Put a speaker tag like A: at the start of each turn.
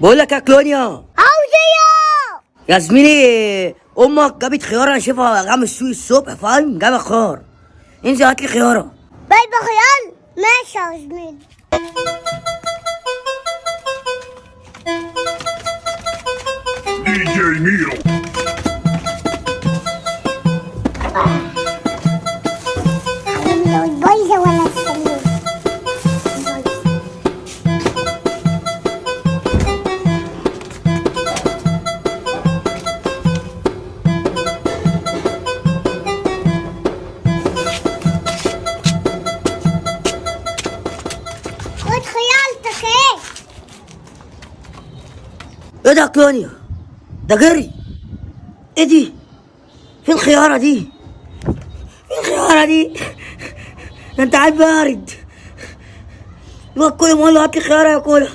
A: بقول لك يا كلونيا،
B: عاوز ايه؟
A: يا زميلي امك جابت خيار، انا شايفها جاية من السوق الصبح، فاهم؟ جايبه خيار، انزل هات لي خياره.
B: جايبه خيار؟ ماشي يا زميلي.
C: DJ Miro.
B: لو البايظه ولا السليمة؟ خد خيارتك ايه.
A: ايه ده يا كلونيا؟ ده جري. ايه دي؟ فين الخيارة دي؟ فين الخيارة دي؟ ده انت عيل بارد. الواد كل ما اقول له هات لي خياره ياكلها.